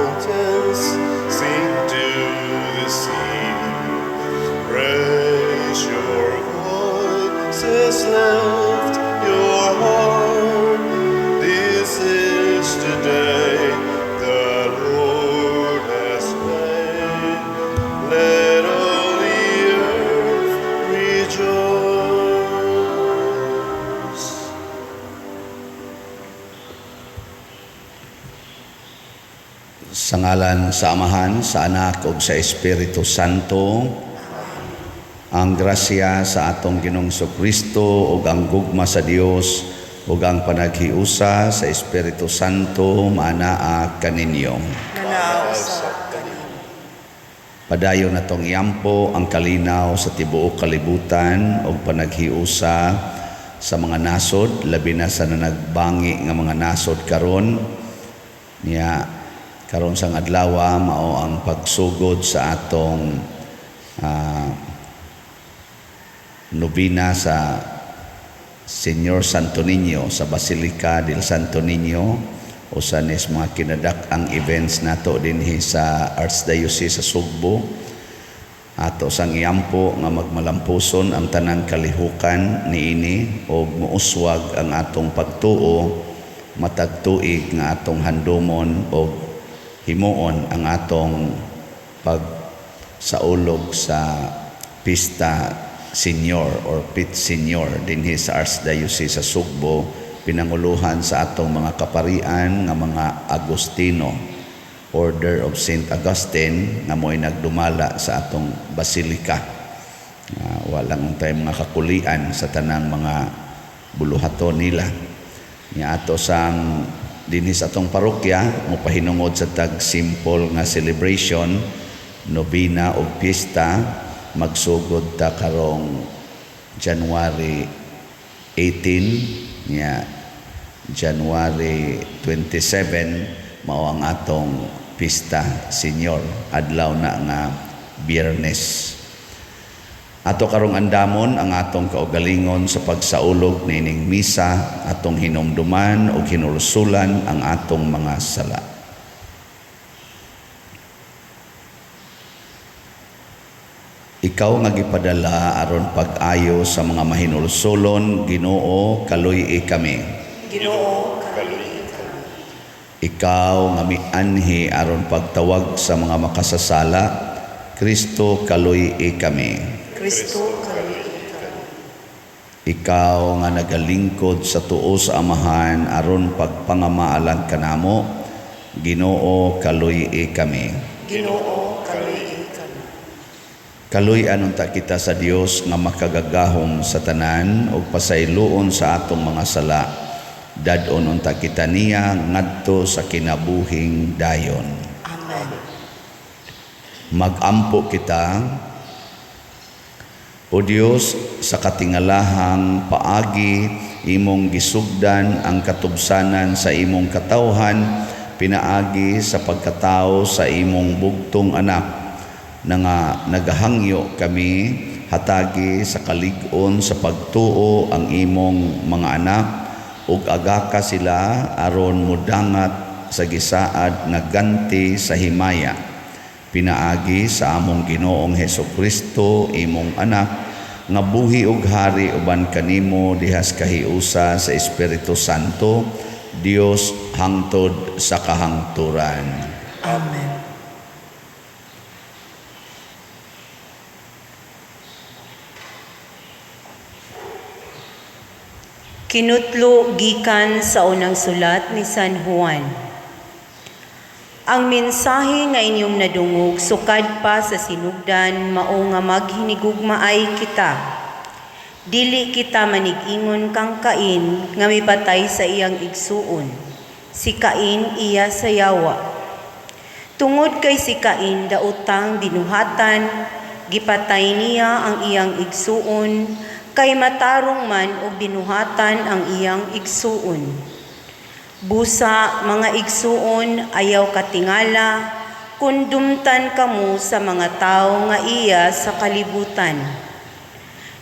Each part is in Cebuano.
Mountains, sink to the sea. Raise your voices, lift your heart. This is the day the Lord has made. Let all the earth rejoice. Sa ngalan sa Amahan, sa Anak ug sa Espiritu Santo, ang grasya sa atong Ginoong Kristo ug ang gugma sa Dios ug ang panaghiusa sa Espiritu Santo maanaa kaninyo. Manaa usab kanimo. Padayon natong iampo ang kalinaw sa tibuok kalibutan ug panaghiusa sa mga nasod, labi na sa nanagbangi nga mga nasod karon. Niya karon sang adlaw mao ang pagsugod sa atong nobena sa Señor Santo Niño sa Basilica del Santo Niño, usa nis mga kinadak-ang events nato dinhi sa Archdiocese sa Sugbo. Ato sang iampo nga magmalampuson ang tanang kalihukan niini og muuswag ang atong pagtuo matag tuig nga atong handumon og himuon ang atong pagsaulog sa Pista Senior or Pit Senior dinhi sa Archdiocese sa Sugbo, pinanguluhan sa atong mga kaparian nga mga Agustino, Order of Saint Augustine, nga mo'y nagdumala sa atong basilika. Walang untay mga kakulian sa tanang mga buluhaton nila. Nya ato sang dinhi sa atong parokya mopahinungod sa tag simple nga celebration, nobena og piyesta, magsugod ta karong January 18 nya January 27 mao ang atong Pista Senior, adlaw na nga Biyernes. Ato karong andamon ang atong kaugalingon sa pagsaulog niining misa, atong hinumduman ug hinulsulan ang atong mga sala. Ikaw nga gipadala aron pag-ayo sa mga mahinulsulon, Ginoo, kaluy-i kami. Ginoo, kaluy-i kami. Ikaw nga mianhi aron pagtawag sa mga makasasala, Kristo, kaluy-i kami. Kristo, kaluy-i kami. Ikaw nga nagalingkod sa tuo sa Amahan aron pagpangamaalan kanamo, Ginoo, kaluy-i kami. Ginoo, kaluy-i kami. Kaluy-an unta kita sa Dios nga makagagahom sa tanan ug pasayloon sa atong mga sala. Dad-on unta kita niya ngadto sa kinabuhing dayon. Amen. Magampo kita. O Dios, sa katingalahang paagi imong gisugdan ang katubsanan sa imong katawhan pinaagi sa pagkatao sa imong bugtong anak, na nga nagahangyo kami hatagi sa kalig-on sa pagtuo ang imong mga anak ug agaka sila aron modangat sa gisaad nga ganti sa himaya pinaagi sa among Ginoong Hesus Kristo, imong anak, nga buhi ug hari uban kanimo dihas kahiusa sa Espiritu Santo, Dios hangtod sa kahangturan. Amen. Kinutlo gikan sa unang sulat ni San Juan. Ang mensahe nga inyong nadungog sukad pa sa sinugdan mao nga maghinigugmaay kita. Dili kita manig-ingon kang Cain nga mipatay sa iyang igsuon. Si Cain iya sa yawa. Tungod kay si Cain daotang binuhatan, gipatay niya ang iyang igsuon, kay matarong man og binuhatan ang iyang igsuon. Busa, mga igsuon, ayaw katingala, kundumtan kamo sa mga tawo nga iya sa kalibutan.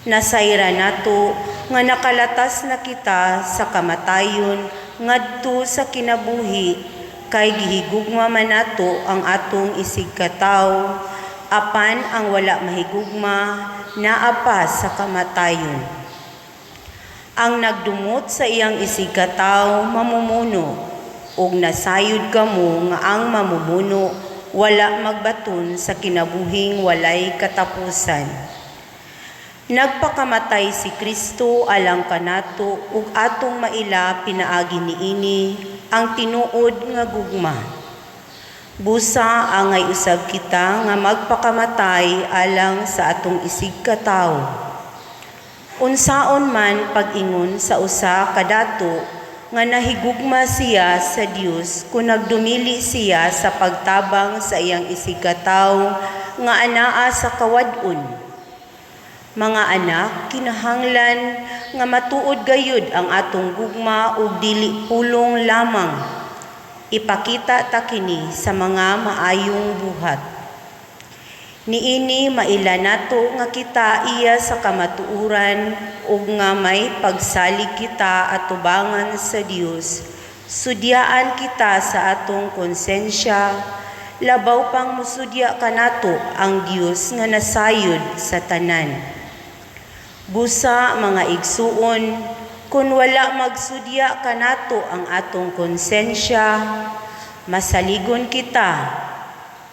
Nasayra nato nga nakalatas na kita sa kamatayon ngadto sa kinabuhi, kay gihigugma man nato ang atong isigkatawo, apan ang wala mahigugma naa pa sa kamatayon. Ang nagdumot sa iyang isigkatawo mamumuno, ug nasayod kamo nga ang mamumuno wala magbaton sa kinabuhing walay katapusan. Nagpakamatay si Kristo alang kanato ug atong maila pinaagi niini ang tinuod nga gugma. Busa angay usab kita nga magpakamatay alang sa atong isigkatawo. Unsaon man pag-ingon sa usa ka dato nga nahigugma siya sa Dios kung nagdumili siya sa pagtabang sa iyang isigkatawo nga anaa sa kawad-on? Mga anak, kinahanglan nga matuod gayud ang atong gugma ug dili pulong lamang. Ipakita ta kini sa mga maayong buhat. Niini maila nato nga kita iya sa kamatuoran ug nga may pagsalig kita atubangan sa Dios. Sudyaan kita sa atong konsensya, labaw pang musudya kanato ang Dios nga nasayod sa tanan. Busa, mga igsuon, kung wala magsudya kanato ang atong konsensya, masaligon kita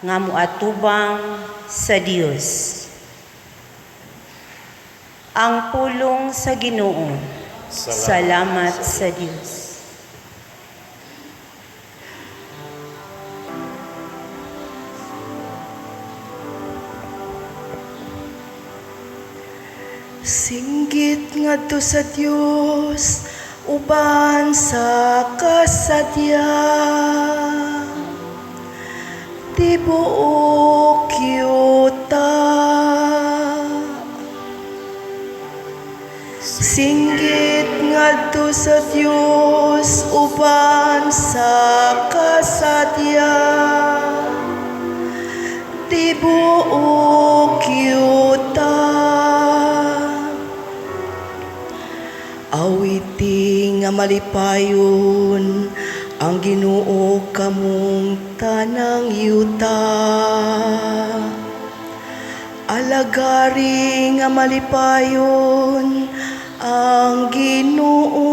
nga moatubang sa Dios. Ang pulong sa Ginoo. Salamat sa Dios. Singgit ngadto sa Dios uban sa kasadya. Tibuok yuta. Singgit ngadto sa Dios uban sa kasadya. Tibuok yuta. Awiti nga malipayon ang Ginoo kamong tanang yuta. Alagari nga malipayon ang Ginoo.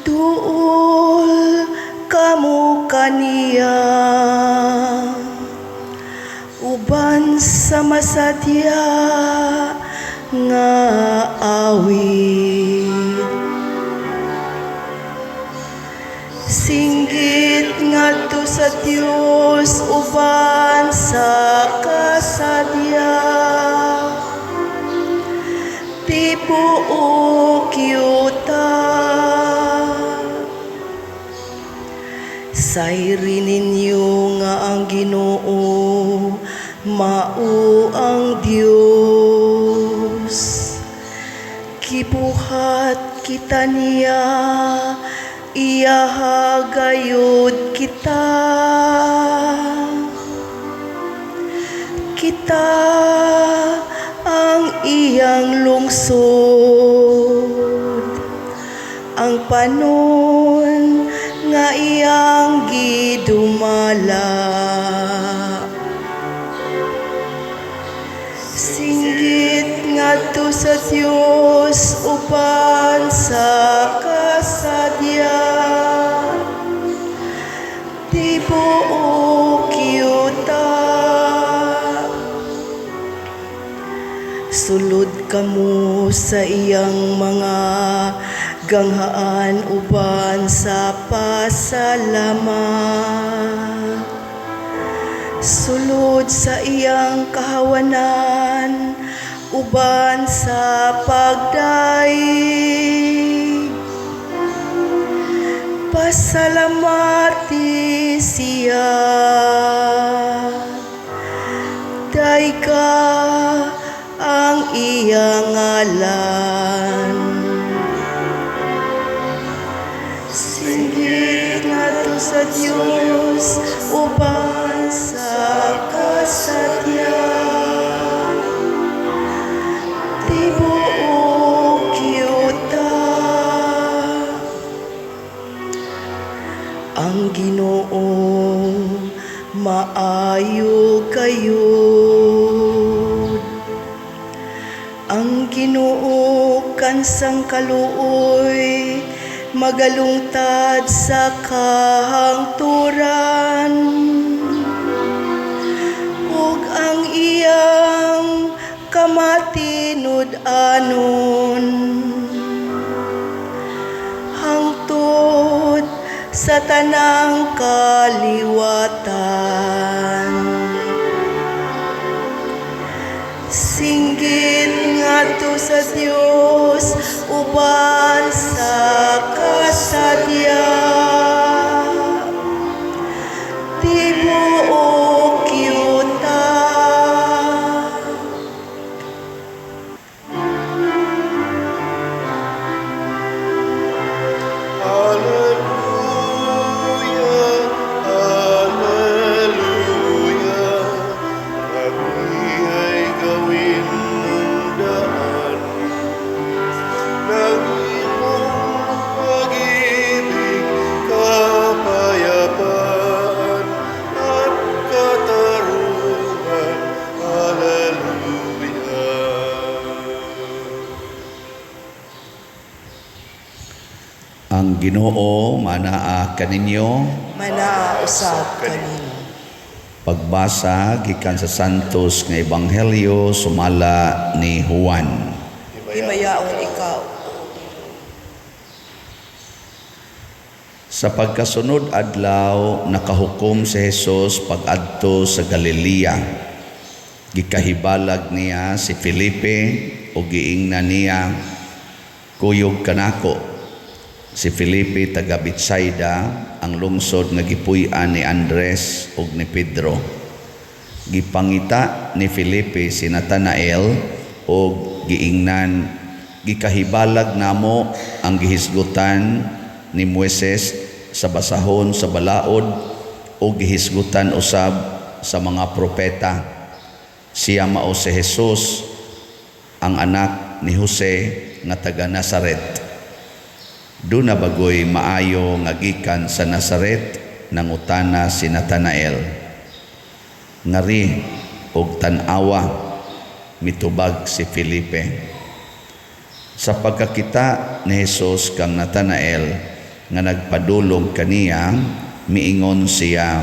Duol kamo kaniya uban sa masadya nga awit. Singgit ngadto sa Dios uban sa kasadya. Tibuok yuta. Sayri ninyo nga ang Ginoo mao ang Dios. Gibuhat kita niya, iyaha gayud kita. Kita ang iyang lungsod, ang panon nga iyang gidumala. Singgit ngadto sa Dios uban sa kasadya. Tibuok yuta. Sulod kamo sa iyang mga ganghaan uban sa pasalamat. Sulod sa iyang kahawanan uban sa pagdaig. Pasalamati siya. Dayga ang iyang ngalan. Singgit ngadto sa Dios uban sa kasadya. Tibuok yuta. Ang Ginoo maayo kayo. Ang Ginoo kansang kaluoy, magalungtad sa kahangturan. Ug ang iyang kamatinud-anon hangtod sa tanang kaliwatan. Singgit ngadto sa Dios uban sa kasadya. Tibuok yuta. Alleluia, Alleluia, kami ay gawin mong daan ng imong pag-ibig, kapayapaan at katarungan. Alleluia. Ang Ginoo manaa kaninyo. Manaa usab kanimo. Pagbasa gikan sa Santos nga Ebanghelyo sumala ni Juan. Himayaon ikaw. Sa pagkasunod adlaw nakahukom si Jesus pag-adto sa Galilea. Gikahibalag niya si Felipe ug giingnan niya, "Kuyog kanako." Si Felipe taga Betsaida, ang lungsod nga gipuy-an ni Andres ug ni Pedro. Gipangita ni Felipe si Natanael ug giingnan, "Gikahibalag namo ang gihisgutan ni Moises sa basahon sa balaod ug gihisgutan usab sa mga propeta. Siya mao si Jesus, ang anak ni Jose nga taga Nazaret." "Duna bagoy maayo nga gikan sa Nazaret?" nangutana si Natanael. "Ngari og tan-awa," mitubag si Felipe. Sa pagkakita ni Jesus kang Natanael nga nagpadulong kaniya, miingon siya,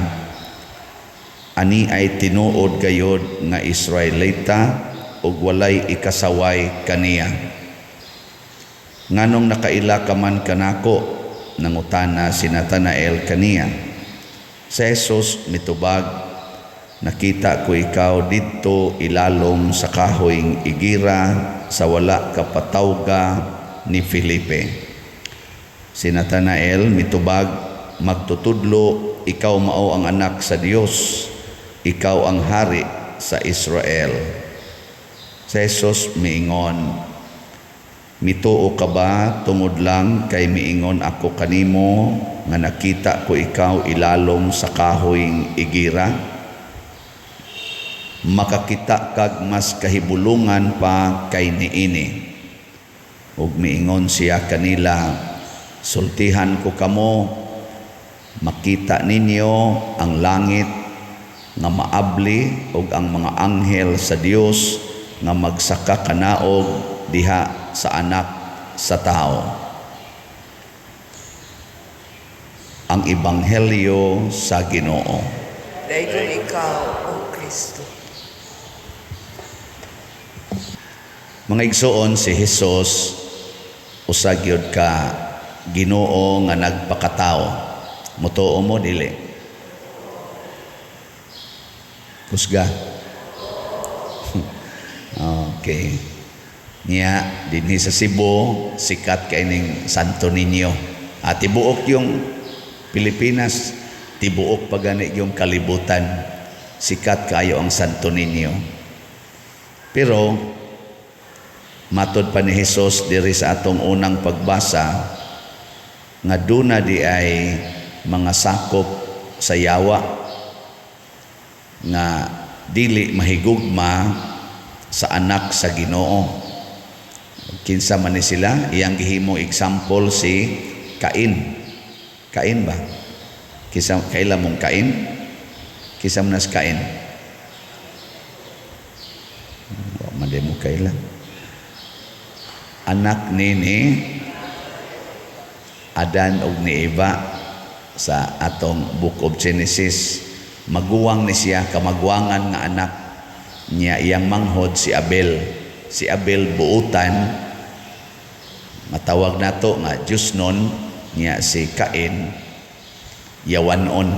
"Ani ay tinuod gayod nga Israelita ug walay ikasaway kaniya." "Nganong nakaila ka man kanako?" nangutana si Natanael kaniya. Si Jesus mitubag, "Nakita ko ikaw didto ilalom sa kahoy igira sa wala ka patawga ni Felipe." Si Natanael mitubag, "Magtutudlo, ikaw mao ang anak sa Dios, ikaw ang hari sa Israel." Si Jesus miingon, "Mituo ka ba tungod lang kay miingon ako kanimo nga nakita ko ikaw ilalom sa kahoy igira? Makakita kag mas kahibulungan pa kay niini." Ug miingon siya kanila, "Sultihan ko kamo, makita ninyo ang langit nga maabli ug ang mga anghel sa Dios nga magsaka kanaog diha sa anak sa tao." Ang Ebanghelyo sa Ginoo. Dayon ikaw, O Kristo. Mga igsoon, si Jesus usa gyud ka Ginoo nga nagpakatao. Mutuo mo dili? Kusga. Okay. Niya dinhi sa Cebu sikat kay ning Santo Niño. At tibuok yung Pilipinas, tibuok pa gani yung kalibutan. Sikat kayo ang Santo Niño. Pero matod pa ni Jesus diri sa atong unang pagbasa nga duna di ay mga sakop sa yawa nga dili mahigugma sa anak sa Ginoo. Kinsa man ni sila, iyang gihimo example si Cain. Cain ba? Kisa kaila mong Cain? Kinsa man nas Cain? Wa man mo kaila. Anak ni Adan ug ni Eva sa atong Book of Genesis. Maguwang ni siya, kamagwangan nga anak niya. Iyang manghod si Abel. Si Abel buutan, matawag nato nga Diyosnon niya. Si Cain yawanon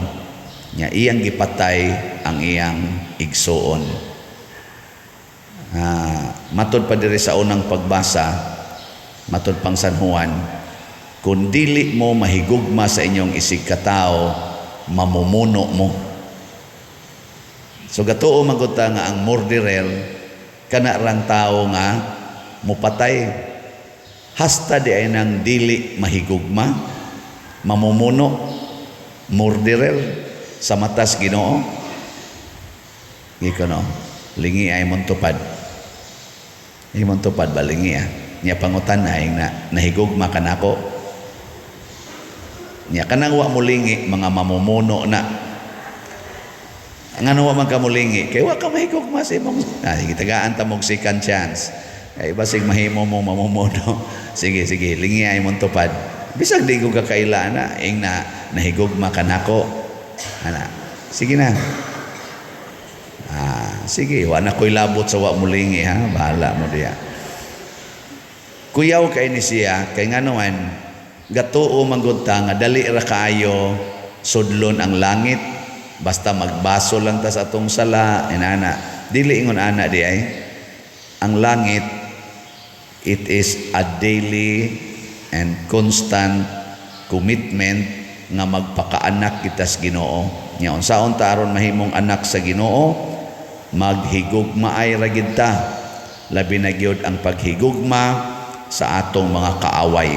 niya. Iyang gipatay ang iyang igsuon. Matod pa diri sa unang pagbasa, matod pang San Juan, kung dili mo mahigugma sa inyong isig katao, mamumuno mo. So gatuo man gud ta nga ang murderer kana rang tao nga mupatay. Hasta di ay nang dili mahigugma, mamumuno, murderer sa matas Ginoo. Giko no, lingi ay mong tupad. Imong tupad ba, lingi ah. Nya pangutan na na nahigugma ka nako. Nya kanang wa molingi, mga mamumuno na. Ngano wa man ka molingi? Kay wa ka mahigugma sa imong, ah, sige, tagaan ta mog second chance. Kay basig mahimo mo mamumuno. Sige, sige, lingi ay mong tupad. Bisag di ko kakaila na, ing na nahigugma ka nako. Ana. Sige na. Ah, sige, wa na ko'y labot sa wa molingi ha, bahala mo diya. Kuyaw kay ni siya, kay ngano man gatuo man gud ta nga dali ra kaayo sudlon ang langit, basta magbaso lang ta sa atong sala, inana. Dili ingon ana di ay. Ang langit, it is a daily and constant commitment nga magpakaanak kita sa Ginoo. Nya unsaon ta aron mahimong anak sa Ginoo? Maghigugmaay ra gid ta. Labi na gyud ang paghigugma sa atong mga kaaway.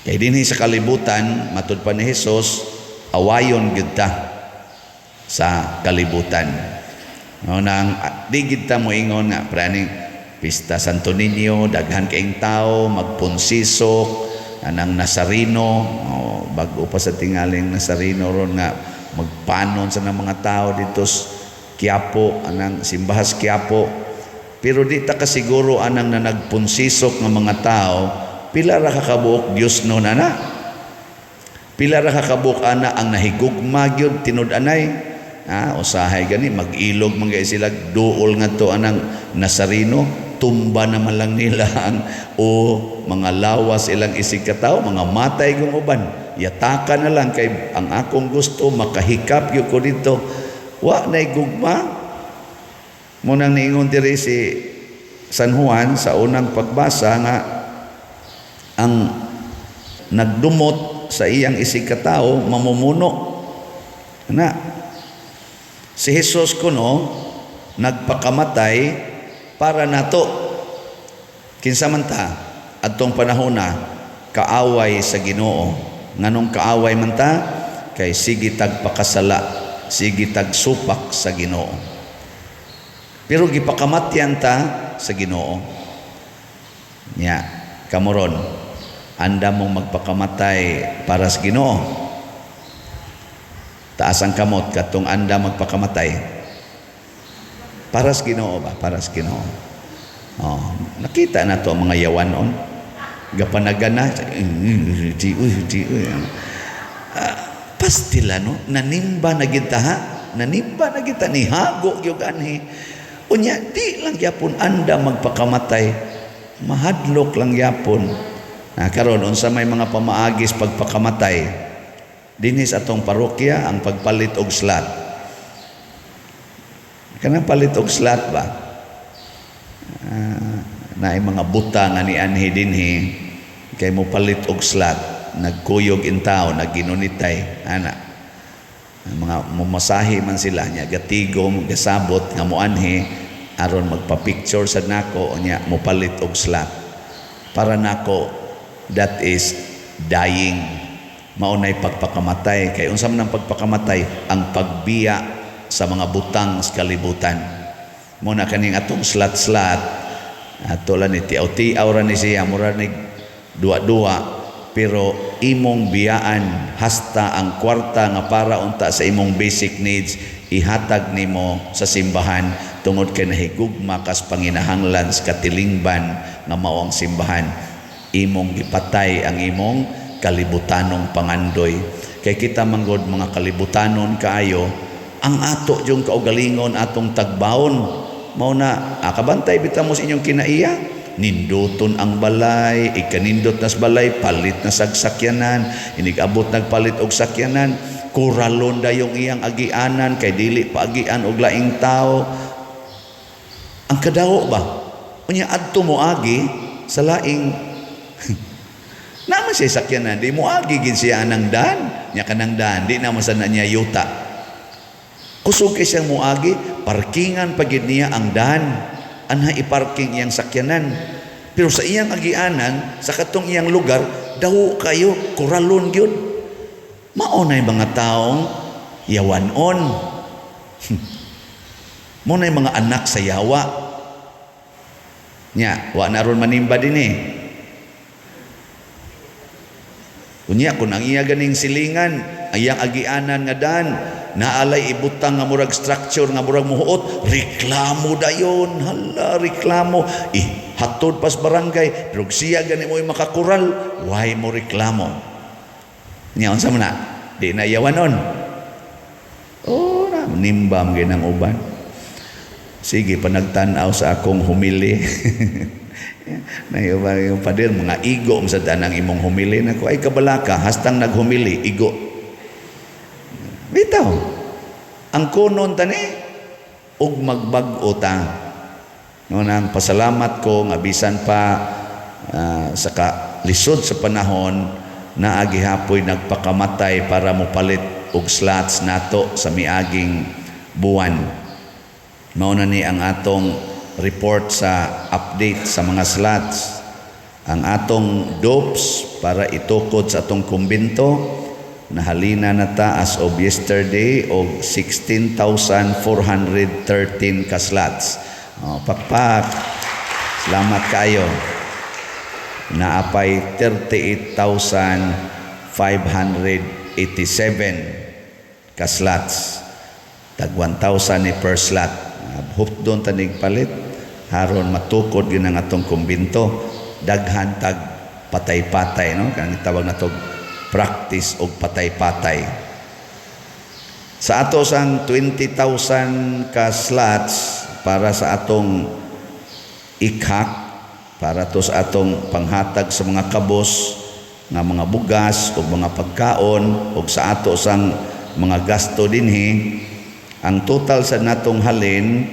Kay dinhi sa kalibutan, matud pa ni Hesus, awayon gyud ta sa kalibutan. No, nang di gid ta moingon nga praning Pista Santo Niño, daghan kaing tao, magpunsisok, anang Nazareno, oh, bag-o pa sa tingaling Nazareno ron nga magpanon sa ng mga tao dito sa Quiapo, anang simbahas Quiapo. Pero di ta kasiguro anang na nagpunsisok nga mga tao, pila ra kakabuok Diyos no ana? Pila ra kakabuok ana ang nahigugma gyud tinud-anay? Ah, usahay gani mag-ilog man gay sila duol ngadto anang Nazareno, tumba naman lang nila ang o mga lawas ilang isig katawo, mga matay kung uban. Yataka na lang kay ang akong gusto makahikap gyud ko dito. Wa nay gugma. Munang niingon diri si San Juan sa unang pagbasa nga ang nagdumot sa iyang isig katawo mamumuno. Na si Jesus kuno nagpakamatay para nato. Kinsa man ta adtong panahona? Kaaway sa Ginoo. Nganong kaaway man ta? Kay sige tag pakasala, sige tag supak sa Ginoo. Pero gipakamatyan ta sa Ginoo. Nya, kamoron, anda mong magpakamatay para sa Ginoo? Taas ang kamot katong anda magpakamatay. Para sa Ginoo ba? Para sa Ginoo. Oh, nakita na to ang mga yawanon. Gapanagana, di uy, di uy. Pastila no, nanimba na kita ha. Nanimba na kita ni hago gyud anhi. Unya di lang gyapon anda magpakamatay. Mahadlok lang gyapon. Na karon unsa may mga pamaagis pagpakamatay? Dinhi sa atong parokya ang pagpalit og slot. Kanang palit og slot ba? Naay mga buta nga nianhi dinhi kay mo palit og slot, nagkuyog in tao, nagginunitay ana. Ang mga mumasahi man sila nya, gatigom, gasabot nga moanhi aron magpa-picture sa nako, nya mopalit og slot. Para nako, that is dying. Mao nay pagpakamatay. Kay unsa man ang pagpakamatay? Ang pagbiya sa mga butang sa kalibutan. Mo na kaning atong slot-slot, ato lang ni tiaw-tiaw ra ni siya, mura ni duwa-duwa. Pero imong biyaan hasta ang kwarta nga para unta sa imong basic needs, ihatag nimo sa simbahan tungod kay nahigugma kas panginahanglan sa katilingban nga mao ang simbahan. Imong gipatay ang imong kalibutanong pangandoy. Kay kita manggod mga kalibutanon kaayo, ang ato yung kaugalingon atong tagbaon. Mao na akabantay bitaw mo sa inyong kinaiya, ninduton ang balay, ikanindot nas balay, palit na sagsakyanan, inigabot nagpalit og sakyanan, kuralon dayong iyang agianan kay dili paagian og laing tao. Ang kadawo ba? Unya adto mo agi sa laing naman siya sakyanan, di mo agi gid siya anang dan, nya kanang dan, di naman sa na niya yuta. Kusog kay siyang moagi, parkingan pagid niya ang dan. Anha iparking iyang sakyanan. Pero sa iyang agianan, sa katong iyang lugar, dawo kayo, kuralon gyud. Mao na'y mga taong yawanon. Mao na'y mga anak sa yawa. Nya, wa na ron manimba din eh. Unya, kung ang iya ganing silingan, ang iyang agianan nga dan, naalay ibutang nga murag structure nga murag muhuot, reklamo dayon, hala, reklamo. Hatod pas barangay, pero siya gani mo'y makakural, why mo reklamo? Nya, unsa man na? Di na yawanon. Oh, na, nimba man ginang uban. Sige, panagtan-aw sa akong humili. Naiba yung pader, mga igo sa danang imong humili nako. Ay kabalaka, hastang naghumili, igo. Bitaw. Ang kunon tani og magbag-o ta. No nang pasalamat ko nga bisan pa sa lisod sa panahon naa gihapoy nagpakamatay para mopalit og slots nato sa miaging buwan. Mao na ni ang atong report sa update sa mga slots. Ang atong dopes para itukod sa atong kumbento nahalina na ta as of yesterday og 16,413 ka slots. Oh, pakpak. Salamat kayo. Naapay 38,587 ka slots. Tag 1,000 ni per slot. Hope doon tanig palit haron matukod gyud ang atong kumbinto, daghan tag patay-patay, no, kanang tawag nato practice og patay-patay. Sa ato sang 20,000 ka slots para sa atong ikhak, para to sa atong panghatag sa mga kabos nga mga bugas o mga pagkaon, og sa ato sang mga gasto dinhi, ang total sa natong halin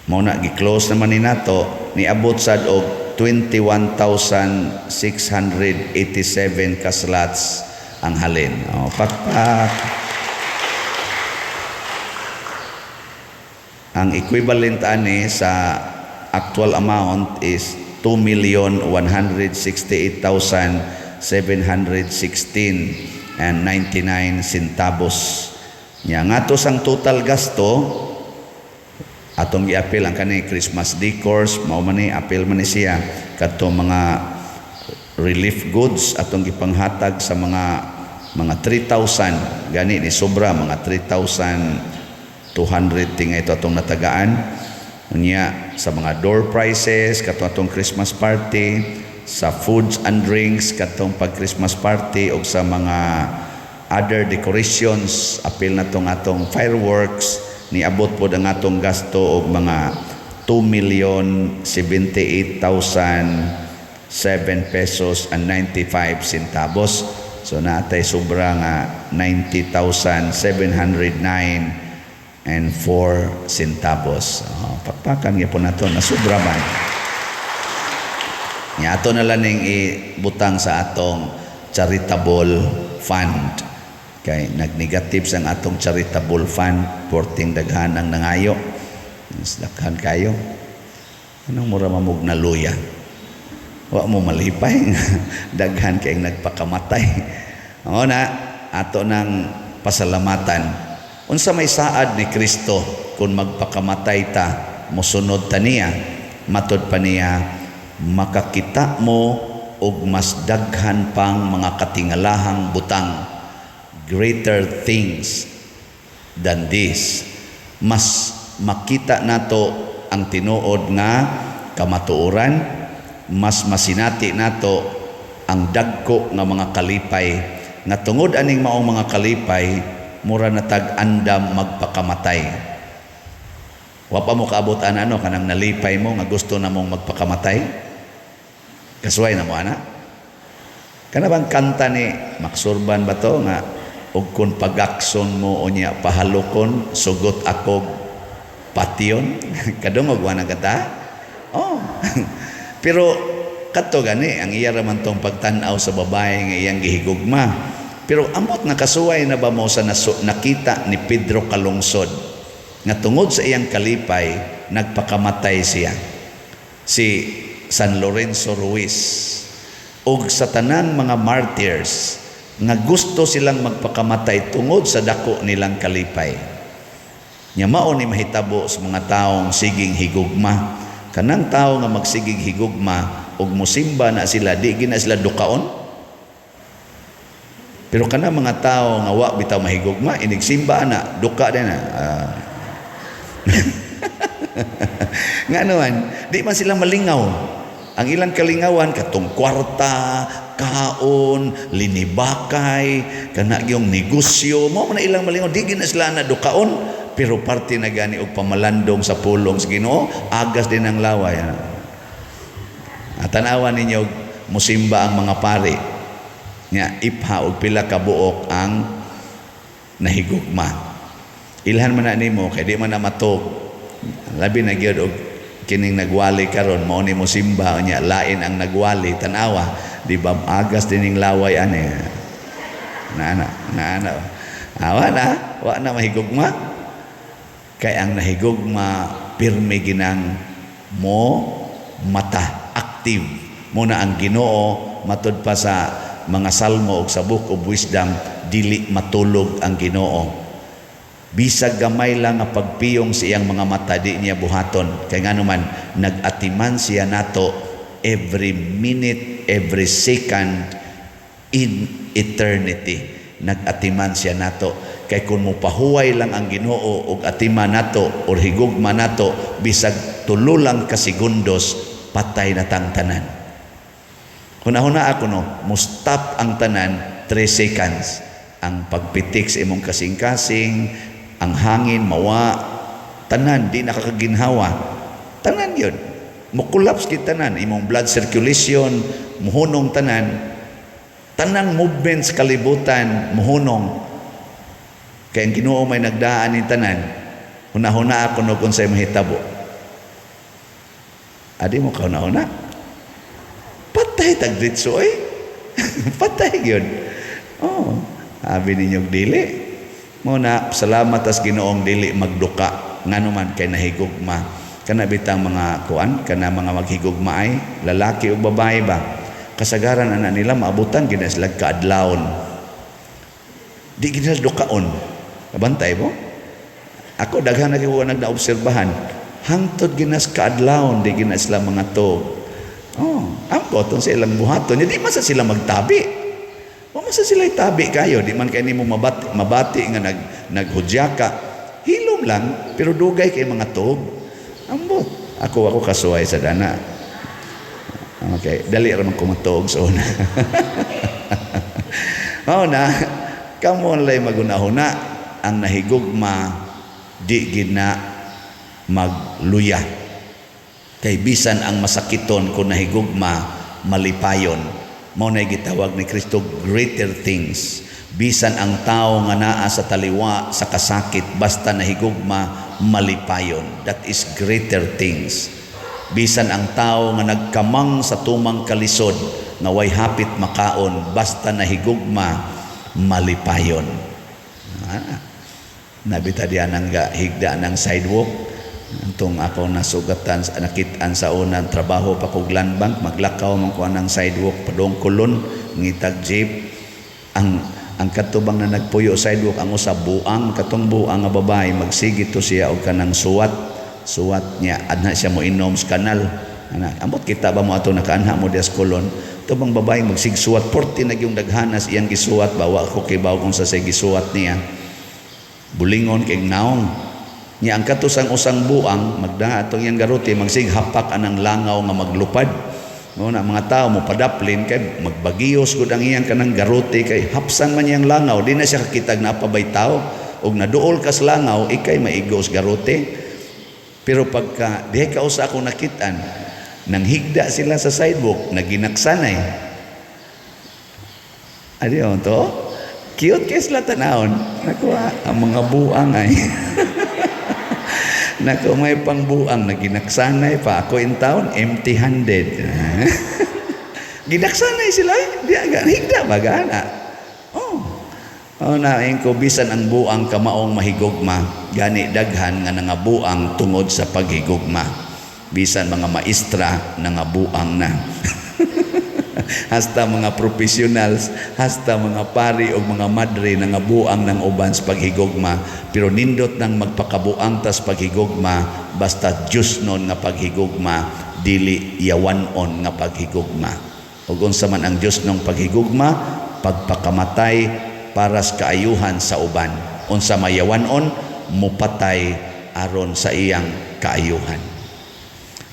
mao na gi-close naman ni nato, niabot sad og 21,687 ka slots ang halin. Oh, pakpak. Ang equivalent ani sa actual amount is 2,168,716 and 99 centavos. Nya ngato sang total gasto atong giapil ang kani Christmas decors, mao man ni apil man ni siya kadto mga relief goods atong gipanghatag sa mga 3,000 gani ni sobra mga 3,200 tinga ito atong natagaan. Unya sa mga door prizes kadto atong Christmas party, sa foods and drinks katong pag Christmas party, og sa mga other decorations apil na tong atong fireworks, niabot pod ang atong gasto og mga 2,078,007 pesos and 95 centavos. So naatay sobra nga 90,709 and 4 centavos. Oh, pakpakan gyapon nato na sobra man. Nya ato na lang ning ibutang sa atong charitable fund. Kay nagnegative sang atong charitable fund, porting daghan ang nangayo. Mas daghan kayo. Anong mura mamog na luya? Wa mo malipay. Daghan kay nagpakamatay. Oo na, ato nang pasalamatan. Unsa may saad ni Kristo kung magpakamatay ta, mosunod ta niya, matod pa niya, makakita mo Og mas daghan pang mga katingalahang butang, greater things than this. Mas makita nato ang tinuod nga kamatuoran, mas masinati nato ang dagko nga mga kalipay nga tungod aning maong mga kalipay, mura na tag andam magpakamatay. Wa pa mo kaabot ana, ano, kanang nalipay mo nga gusto na mong magpakamatay? Kasuway na mo ana. Kana bang kanta ni Max Surban ba to nga "Og kun pagakson mo unya pahalokon, sugot ako patyon"? Kadungog wa na kata? Oh. Pero kadto gani ang iya ra man tong pagtan-aw sa babae nga iyang gihigugma. Pero ambot nga kasuway na ba mo sa nakita ni Pedro Calungsod nga tungod sa iyang kalipay nagpakamatay siya? Si San Lorenzo Ruiz og sa tanang mga martyrs nga gusto silang magpakamatay tungod sa dako nilang kalipay. Nya mao ni mahitabo sa mga taong siging higugma. Kanang tao nga magsigig higugma ug musimba na sila, di gina sila dukaon. Pero kana mga tao nga wa bitaw mahigugma, inigsimba na, duka din na. Ah. Nga naman, di man sila malingaw. Ang ilang kalingawan katong kwarta, kaon, linibakay, kana yung negosyo, mao man na ilang malingaw, di gina sila na dukaon, pero parte na gani og pamalandong sa pulong sa Ginoo, agas din ang laway. At tanawan ninyo musimba ang mga pari. Nya ipha og pila ka buok ang nahigugma. Ilhan man na nimo kay di man na matog. Labi na gyud og kining nagwali karon mao ni mosimba, nya lain ang nagwali, tan-awa, di ba agas dining laway ani? Na na na na. Awa na, wa na mahigugma. Kay ang nahigugma pirmi ginang mo mata, active. Muna ang Ginoo, matud pa sa mga salmo ug sa Book of Wisdom, dili matulog ang Ginoo. Bisag gamay lang nga pagpiyong sa iyang mga mata, di niya buhaton. Kay ngano man, nag-atiman siya nato every minute, every second in eternity. Nag-atiman siya nato. Kay kung mopahuway lang ang Ginoo og atiman nato or higugma nato bisag tulo lang ka segundos, patay na tang tanan. Hunahuna ako, no, mo stop ang tanan 3 seconds. Ang pagpitik sa imong kasing-kasing, ang hangin mawa, tanan di nakakaginhawa. Tanan yun. Mo-collapse kit tanan, imong blood circulation, muhunong tanan. Tanang movements kalibutan muhunong. Kay ang Ginoo may nagdaan ni tanan. Hunahuna ako, no, kung sa'y mahitabo. Adi mo kahuna-huna? Patay tag ditso eh. Patay yun. Oh, abi ninyo dili. Mo na salamat tas Ginoong dili magduka, ngano man kay nahigugma. Kana bitang mga kuan, kana mga maghigugma ay lalaki o babae ba? Kasagaran ana nila maabutan gid na sila kaadlawon. Di gid sila dukaon. Kabantay mo? Ako daghan na kay nagnaobserbahan. Hangtod ginas kaadlawon di gina sila mga tog. Oh, ambot sa ilang buhaton. Di man sa sila magtabi. Wa man sa sila itabi kayo, di man kay nimo mabati, mabati nga naghudya ka. Hilom lang, pero dugay kay mga tog. Ambot. Ako kasuway sa dana. Okay, dali ra man ko matuog sa una. Mao na, kamo lay magunahuna ang nahigugma di gina magluya. Kay bisan ang masakiton kung nahigugma, malipayon. Mao na gitawag ni Kristo greater things. Bisan ang tao nga naa sa taliwa sa kasakit, basta nahigugma, malipayon. That is greater things. Bisan ang tao nga nagkamang sa tumang kalisod nga way hapit makaon, basta nahigugma, malipayon. Ah, nabita diyan ang higda ng sidewalk. Antong ako nasugatan, nakitaan sa unang trabaho pa kog Land Bank, maglakaw man ko anang sidewalk padong Colon, ngitag jeep. Ang katubang na nagpuyo sidewalk ang usa buang, katong buang nga babae, magsige to siya og kanang suwat suwat niya, adna siya mo inom sa kanal ana. Ambot kita ba mo ato nakaanha mo dias Colon, Ito bang babae magsigsuwat, 40 na yung daghanas iyang gisuwat, bawa ko kibaw kung sa say gisuwat niya. Bulingon kay naong. Nya ang katusang usang buang, magdaa atong iyang garote, magsig hapak anang langaw nga maglupad. No, na mga tao mo padaplin kay magbagiyos gud ang iyang kanang garote kay hapsan man iyang langaw, di na siya kakitag na pabay tao og naduol kas langaw ikay maigos garote. Pero pagka dihay ka usa akong nakitaan, nanghigda sila sa sidewalk, naginaksanay. Ano to? Cute kay sila tanawon. Nakuha ang mga buang ay. Naku, may pangbuang na ginaksanay pa. Ako in town, empty-handed. Ginaksanay sila. Di aga, higda ba gana? Oh. Oh, na ko bisan ang buang kamaong mahigugma, gani daghan nga nangabuang tungod sa paghigugma. Bisan mga maestra nangabuang na. Hasta mga professionals, hasta mga pari o mga madre nangabuang ng uban sa paghigugma, pero nindot nang magpakabuang tas paghigugma, basta Diyos nun nga paghigugma, dili yawanon nga paghigugma. Ug unsa man ang Diyos nung paghigugma, pagpakamatay para sa kaayuhan sa uban. Unsa mayawanon, mupatay aron sa iyang kaayuhan.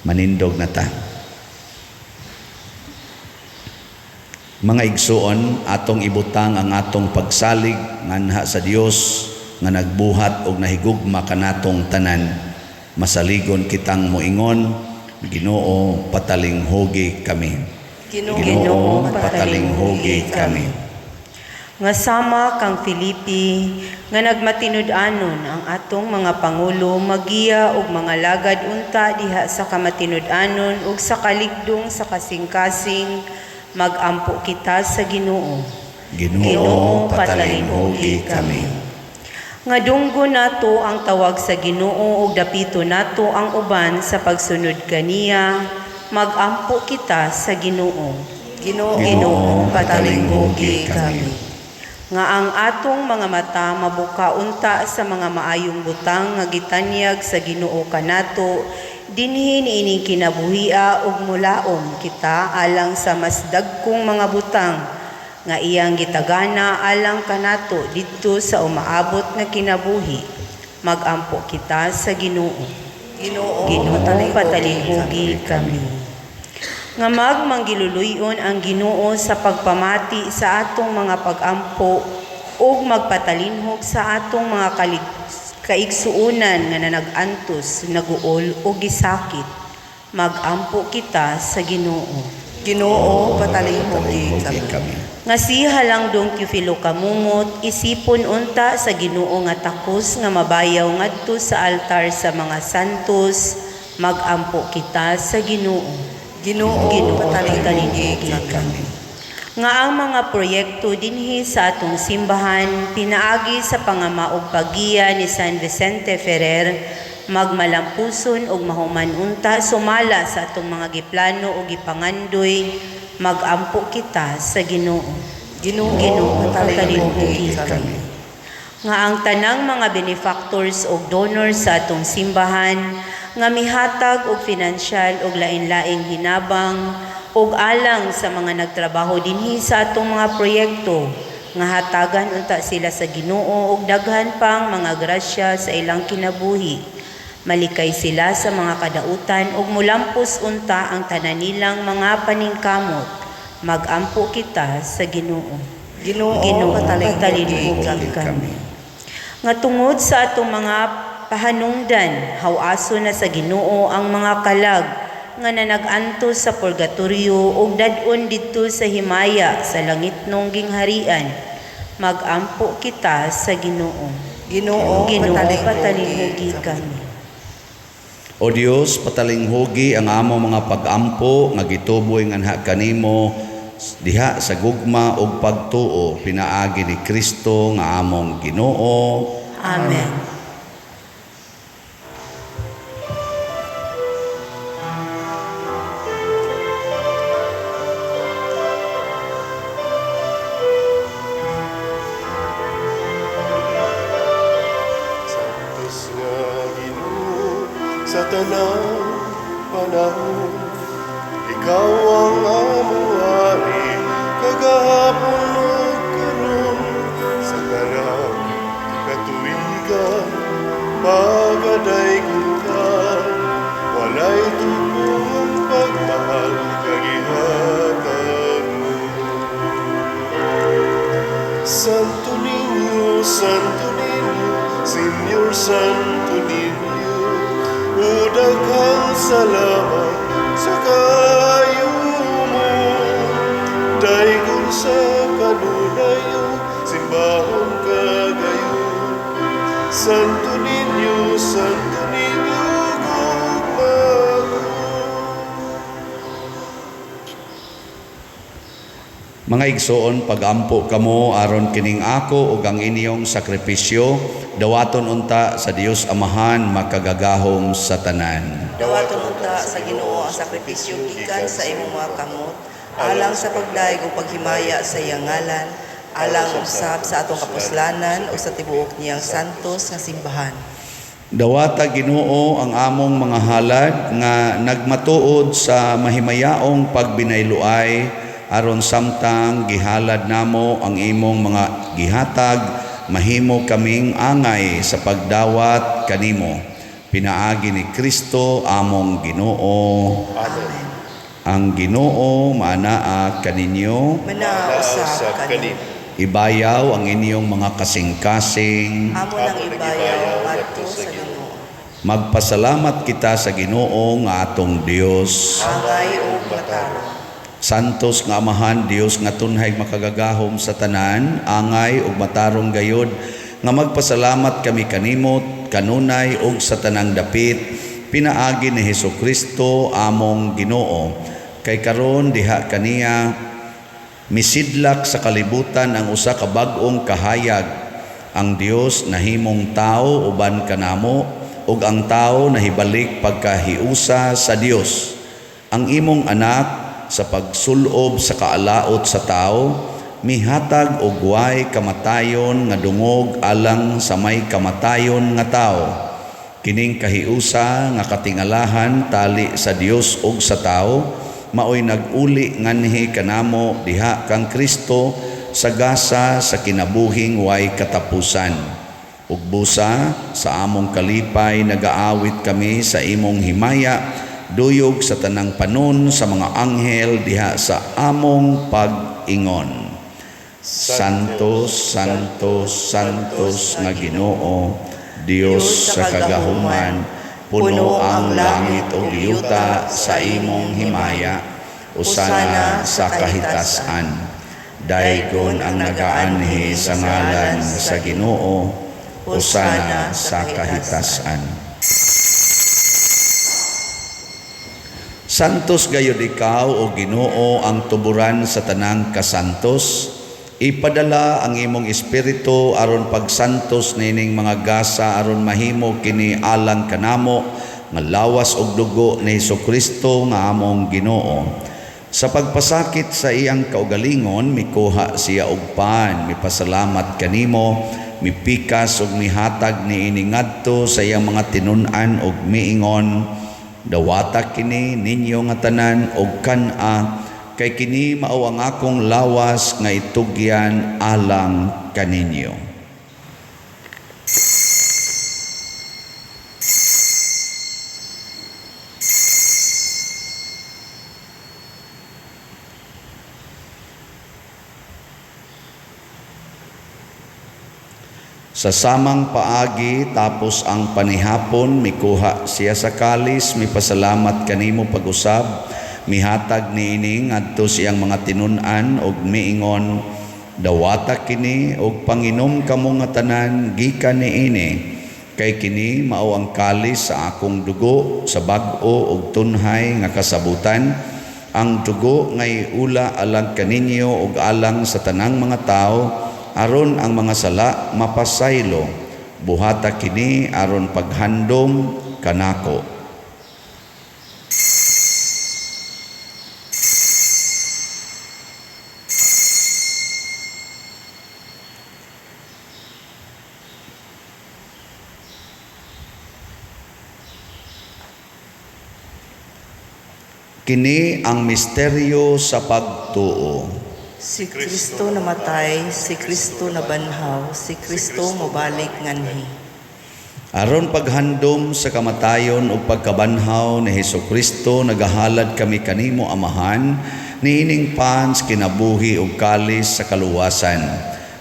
Manindog na ta. Mga igsuon, atong ibutang ang atong pagsalig nganha sa Dios nga nagbuhat og nahigugma kanatong tanan. Masaligon kitang moingon, Ginoo, patalinghugi kami. Ginoo, Ginoo, patalinghugi kami. Nga sama kang Filipi, nga nagmatinud-anon ang atong mga pangulo, magiya og mga lagad unta diha sa kamatinud-anon ug sa kaligdong sa kasing-kasing, magampo kita sa Ginoo. Ginoo, patalinghugi kami. Nga dunggo nato ang tawag sa Ginoo ug dapito nato ang uban sa pagsunod kaniya, magampo kita sa Ginoo. Ginoo, Ginoo, patalinghugi patalinghugi kami. kami. Nga ang atong mga mata mabuka unta sa mga maayong butang nga gitanyag sa Ginoo kanato dinhi niining kinabuhia ug mulaom kita alang sa mas dagkong mga butang nga iyang gitagana alang kanato didto sa umaabot nga kinabuhi. Magampo kita sa Ginoo. Ginoo, Ginoo, patalinghugi patalinghugi kami. Nga magmanggiluluyon ang Ginoo sa pagpamati sa atong mga pagampo ug magpatalinhog sa atong mga kaigsuonan nga nanag-antos, naguol o gisakit. Magampo kita sa Ginoo. Ginoo, patalinghugi kami. Kami. Nga si Halangdong Teofilo Kamumot, isipon unta sa Ginoo nga takos nga mabayaw ngadto sa altar sa mga santos, magampo kita sa Ginoo. Ginoo, Ginoo, patalinghugi patalinghugi kami. Nga ang mga proyekto dinhi sa atong simbahan pinaagi sa pangamaog paggiya ni San Vicente Ferrer magmalampuson og mahuman unta sumala sa atong mga giplano o gipangandoy, magampo kita sa Ginoo. Ginoo, Ginoo, patalinghugi patalinghugi kami. Nga ang tanang mga benefactors og donors sa atong simbahan nga mihatag og financial og lain-laing hinabang og alang sa mga nagtrabaho dinhi sa atong mga proyekto, nga hatagan unta sila sa Ginoo og daghan pang mga grasya sa ilang kinabuhi. Malikay sila sa mga kadautan og mulampos unta ang tanan nilang mga paningkamot. Magampo kita sa Ginoo. Ginoo, Ginoo, patalinghugi patalinghugi kami. kami. Nga tungod sa atong mga pahanungdan, hawaso na sa Ginoo ang mga kalag nga nanag-antos sa purgatorio ug dad-on didto sa himaya sa langitnong gingharian. Magampo kita sa Ginoo. Ginoo, Ginoo, patalinghugi patalinghugi kami. kami. O Dios, patalinghugi ang among mga pagampo nga gituboy nganha kanimo diha sa gugma ug pagtuo pinaagi ni Kristo nga among Ginoo. Amen. Santos nga Ginoo sa tanang panahon, ikaw ang among hari. Gahapon ug karon sa tanang katuigan, magadaygon ka. Walay tukong pagmahal nga gihatag mo. Santo Niño, Santo Niño, Señor Santo Niño, o daghang salamat sa kaayo mo. Daygon sa kanunayo, simbahon ka gayon. Santo Niño, Santo Niño, gugma ko. Mga igsoon, pagampo kamo aron kining ako ug ang inyong sakripisyo dawaton unta sa Dios Amahan makagagahom sa tanan. Dawaton unta sa Ginoo ang sakripisyo gikan sa imong mga kamot, alang sa pagdayeg ug paghimaya sa iyang ngalan, alang usab sa atong kapuslanan ug sa tibuok niyang santos nga simbahan. Dawata Ginoo ang among mga halad nga nagmatuod sa mahimayaong pagbinayloay aron samtang gihalad namo ang imong mga gihatag, mahimo kaming angay sa pagdawat kanimo. Pinaagi ni Kristo among Ginoo. Amen. Ang Ginoo maanaa kaninyo. Manaa usab Usab kanimo. Ibayaw ang inyong mga kasing-kasing. Amo nang ibayaw ngadto sa Ginoo. Magpasalamat kita sa Ginoo nga atong Dios. Angay ug matarong. Santos nga Amahan, Dios nga tunhay makagagahom sa tanan, angay ug matarong gayod nga magpasalamat kami kanimo kanunay ug sa tanang dapit pinaagi ni Hesukristo among Ginoo. Kay karon diha kaniya misidlak sa kalibutan ang usa ka bag-ong kahayag. Ang Dios nahimong tao uban kanamo ug ang tao nahibalik pagkahiusa sa Dios. Ang imong anak sa pagsulob sa kaalaot sa tao mihatag og way kamatayon nga dungog alang sa may kamatayon nga tao. Kining kahiusa nga katingalahan tali sa Dios ug sa tao maoy nag-uli nganhi kanamo diha kang Kristo sa gasa sa kinabuhing way katapusan. Ug busa sa among kalipay nagaawit kami sa imong himaya, duyog sa tanang panon sa mga anghel diha sa among pag-ingon. Santo, Santo, Santos nga Ginoo, Dios sa kagahuman, puno ang langit ug yuta sa imong himaya, usana sa kahitasan. Daygon ang nagaanhi sa ngalan sa Ginoo, usana sa kahitasan. Santos gayud ikaw o Ginoo ang tuburan sa tanang kasantos. Ipadala ang imong espiritu aron pagsantos nining mga gasa aron mahimo kini alang kanamo nga lawas ug dugo ni Hesukristo nga among Ginoo. Sa pagpasakit sa iyang kaugalingon, mikuha siya og pan, mipasalamat kanimo, mipikas ug mihatag niini ngadto sa iyang mga tinun-an ug miingon, dawata kini ninyo nga tanan og kan-a, kay kini mao ang akong lawas nga itugyan alang kaninyo. Sa samang paagi, tapos ang panihapon, mikuha siya sa kalis, mipasalamat kanimo pag-usab, mihatag niini ngadto siyang mga tinun-an og miingon, dawata kini og panginom kamo nga tanan gikan niini, kay kini mao ang kalis sa akong dugo sa bag-o og tunhay nga kasabutan, ang dugo ngay ula alang kaninyo og alang sa tanang mga tawo, aron ang mga sala mapasaylo. Buhata kini aron paghandom kanako. Kini ang misteryo sa pagtuo. Si Kristo namatay, si Kristo nabanhaw, si Kristo mobalik nganhi. Aron paghandom sa kamatayon ug pagkabanhaw ni Hesukristo, nagahalad kami kanimo, Amahan, niining pan sa kinabuhi ug kalis sa kaluwasan.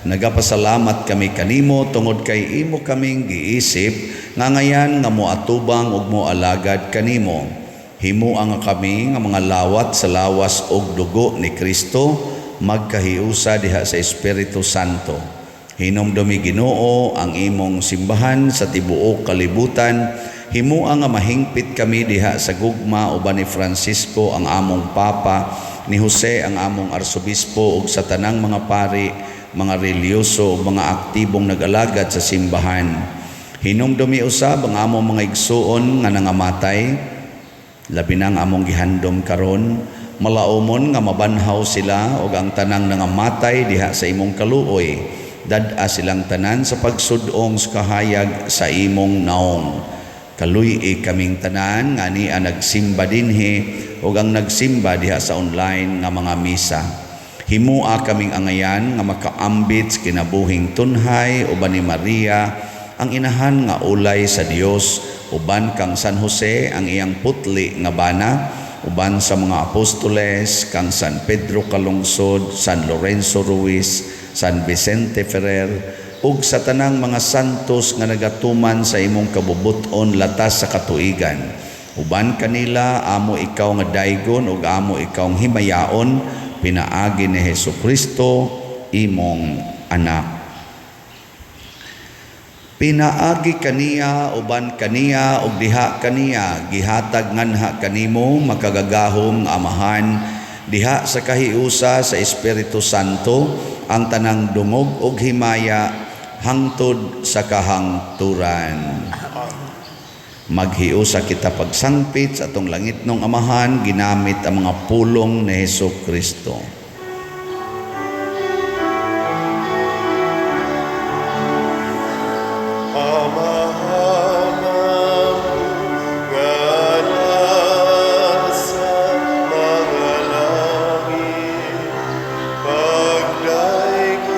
Nagapasalamat kami kanimo tungod kay imo kaming giisip nga ngayan nga moatubang ug moalagad kanimo. Himoa nga kami nga mga lawat sa lawas ug dugo ni Kristo magkahiusa diha sa Espiritu Santo. Hinumdumi, Ginoo, ang imong simbahan sa tibuok kalibutan. Himoa nga mahingpit kami diha sa gugma uban ni Francisco ang among Papa, ni Jose ang among Arsobispo ug sa tanang mga pari, mga relihiyoso ug mga aktibong nag-alagad sa simbahan. Hinumdumi usab ang among mga igsuon nga nangamatay, labi na ang among gihandom karon. Malaumon nga mabanhaw sila ug ang tanang nangamatay diha sa imong kaluoy. Dad-a silang tanan sa pagsud-ong sa kahayag sa imong naong. Kaluy-i kaming tanan nga ania nagsimba dinhi ug ang nagsimba diha sa online nga mga misa. Himua kaming angayan nga makaambit sa kinabuhing tunhay uban ni Maria ang inahan nga ulay sa Dios, uban kang San Jose ang iyang putli nga bana, uban sa mga apostoles, kang San Pedro Calungsod, San Lorenzo Ruiz, San Vicente Ferrer ug sa tanang mga santos nga nagatuman sa imong kabubut-on latas sa katuigan. Uban kanila amo ikaw nga daygon ug amo ikaw himayaon pinaagi ni Hesukristo imong anak. Pinaagi kaniya, uban kaniya ug diha kaniya, gihatag nganha kanimo, makagagahom nga Amahan, diha sa kahiusa sa Espiritu Santo, ang tanang dungog ug himaya hangtod sa kahangturan. Maghiusa kita pagsangpit sa atong langitnong Amahan ginamit ang mga pulong ni Hesus Kristo. Amahan namo nga nasa mga langit, pagdaygon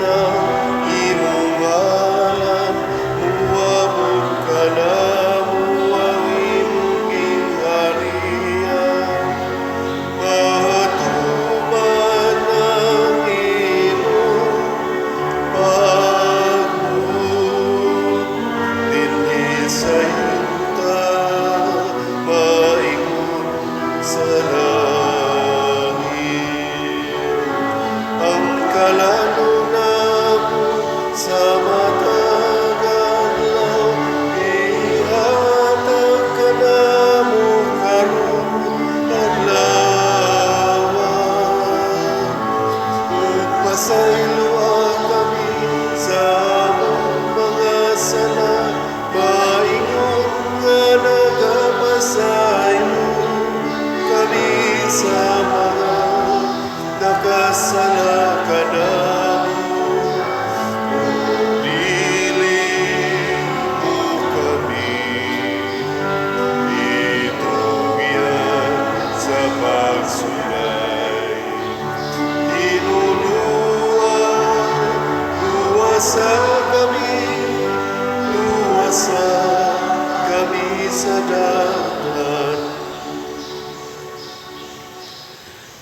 ang imong ngalan, muabot kanamo ang imong gingharian, matuman ang imong pagbuot dinhi sa yuta maingon sa langit. Ang kalan-on namo sa matag adlaw ihatag kanamo karong adlaw. Ug pasayloa kami sa among mga sala, maingon nga nagapasaylo kami sa mga nakasala kanamo. Ug dili mo kami itugyan sa pagsulay. Hinuluan, luwasa kami, luwasa kami sa dalan.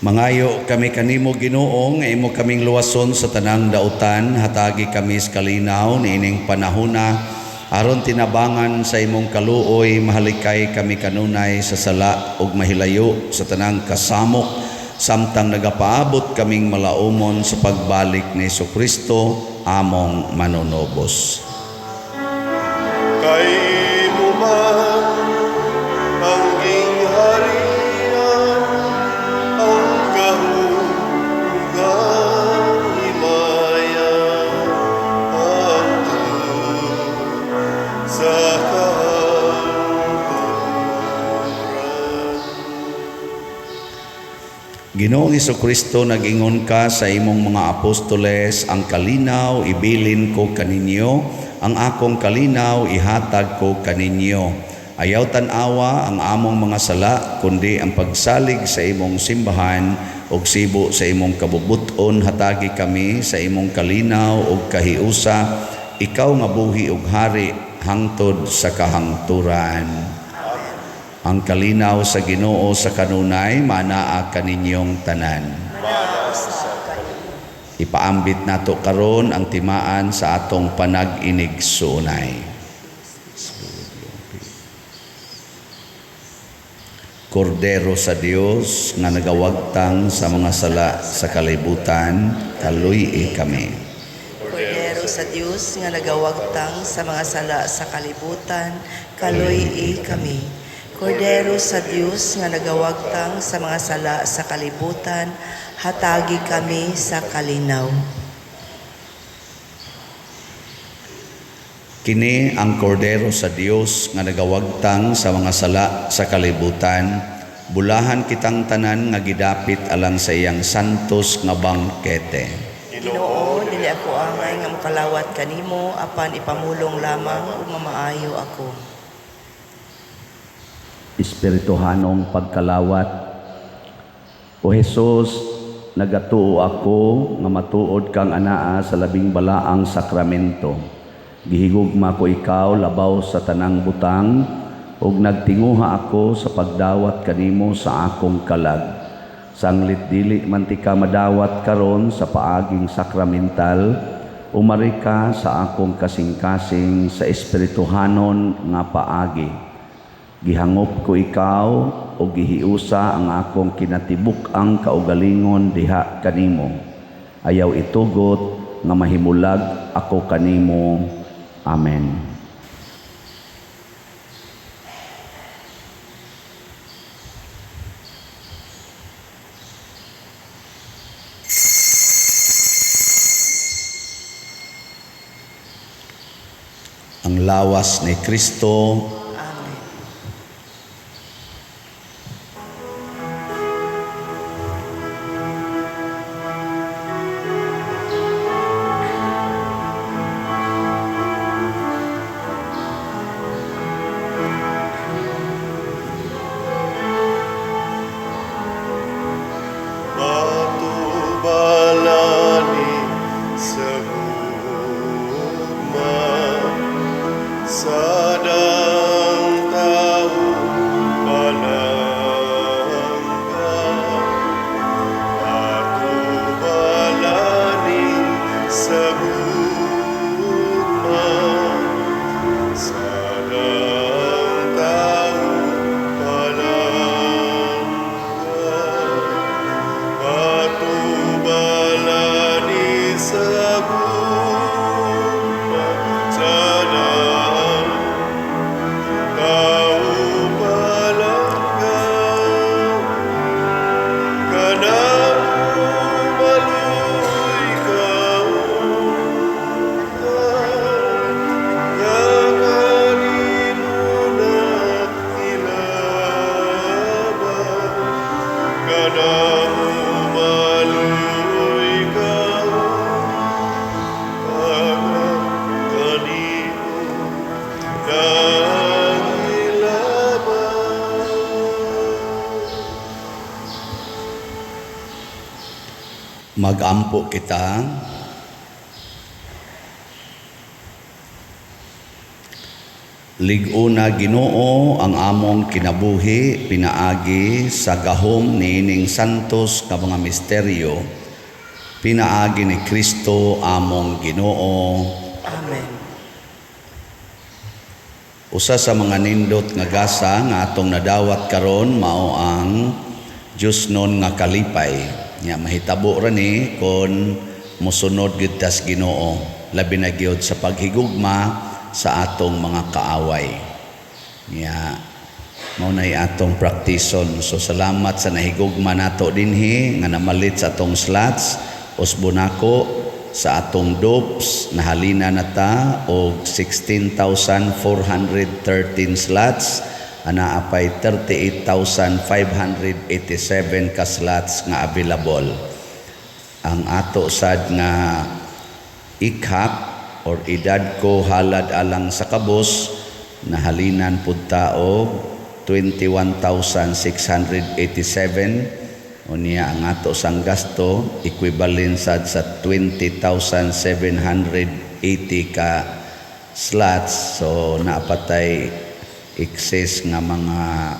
Mangayo kami kanimo, Ginoo, nga imo kaming luwason sa tanang dautan. Hatagi kami sa kalinaw niining panahona aron tinabangan sa imong kaluoy mahalikay kami kanunay sa sala ug mahilayo sa tanang kasamok samtang nagapaabot kaming malaumon sa pagbalik ni Hesukristo among manunubos. Kay imo man ang gingharian, ang gahom ug ang himaya hangtod sa kahangturan. Ginoong Hesukristo, nag-ingon ka sa imong mga apostoles, "Ang kalinaw ibilin ko kaninyo, ang akong kalinaw ihatag ko kaninyo." Ayaw tan-awa ang among mga sala, kundi ang pagsalig sa imong simbahan ug sibo sa imong kabubut-on. Hatagi kami sa imong kalinaw ug kahiusa, ikaw nga buhi ug hari hangtod sa kahangturan. Ang kalinaw sa Ginoo sa kanunay manaa kaninyong tanan. Ipaambit nato karon ang timaan sa atong panag-inigsuonay. Kordero sa Dios nga nagawagtang sa mga sala sa kalibutan, kaluy-i kami. Kordero sa Dios nga nagawagtang sa mga sala sa kalibutan, kaluy-i kami. Kordero sa Dios nga nagawagtang sa mga sala sa kalibutan, hatagi kami sa kalinaw. Kini ang kordero sa Dios nga nagawagtang sa mga sala sa kalibutan, bulahan kitang tanan nga gidapit alang sa iyang santos nga bangkete. Ginoo, dili ako angay nga mokalawat kanimo, apan ipamulong lamang ug mamaayo ako. Espirituhanong pagkalawat. O Hesus, nagatuo ako nga matuod kang anaa sa labing balaang sakramento. Gihigugma ko ikaw labaw sa tanang butang ug nagtinguha ako sa pagdawat kanimo sa akong kalag. Sanglit dili man tika madawat karon sa paaging sakramental, umari ka sa akong kasing-kasing sa espirituhanon nga paagi. Gihangop ko ikaw o gihiusa ang akong kinatibuk-ang kaugalingon diha kanimo. Ayaw itugot nga mahimulag ako kanimo. Amen. Ang lawas ni Kristo. Amen. Matubalani sa gugma sa dang tao palangga. Matubalani sa gugma sa dang tao palangga. Matubalani sa gugma sa dang tao palangga. Kanamo maluoy ka, nga kanimo nakilaba. Kanamo maluoy ka, nga kanimo nakilaba. Magampo kita. Lig-una Ginoo ang among kinabuhi pinaagi sa gahom niining santos nga mga misteryo, pinaagi ni Kristo among Ginoo. Amen. Usa sa mga nindot nga gasa nga atong nadawat karon mao ang Diyosnon nga kalipay. Nya mahitabo ra ni kon mosunod gyud tas Ginoo, labi na gyud sa paghigugma sa atong mga kaaway. Nya mao nay atong praktison. So salamat sa nahigugma nato dinhi nga namalit sa atong slots usbo nako sa atong dopes nahalina na ta og 16,413 slots, anaa pay 38,587 ka slots nga available. Ang ato sad nga ikhak or edad ko halad alang sa kabus Nahalinan pud ta og 21,687. Unya ang ato sang gasto equivalent sad sa 20,780 ka slots, so naa pa tay excess nga mga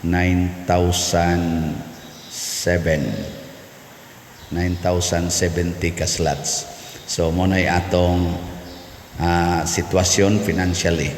9,007, 9,070 ka slots. So mao nay atong sitwasyon financially.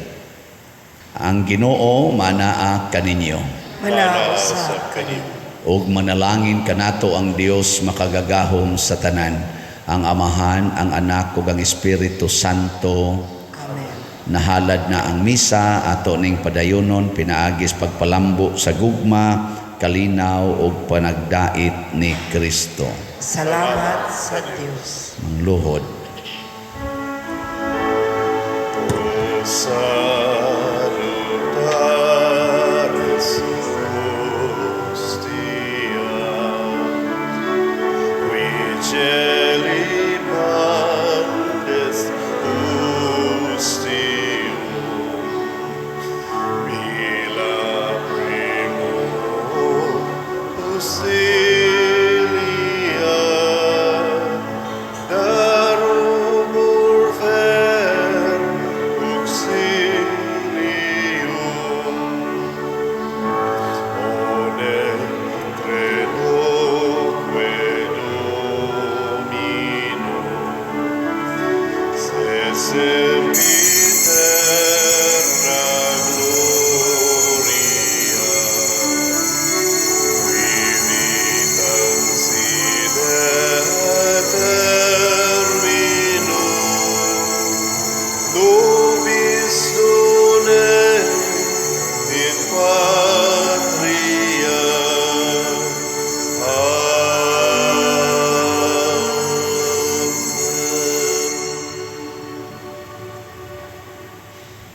Ang Ginoo manaa kaninyo. Manaa usab kanimo. Ug manalangin kanato ang Dios makagagahom sa tanan, ang Amahan, ang Anak ug ang Espiritu Santo. Amen. Nahalad na ang misa, ato ning padayonon pinaagis pagpalambo sa gugma, kalinaw ug panagdait ni Kristo. Salamat sa Dios. Mangluhod. Sa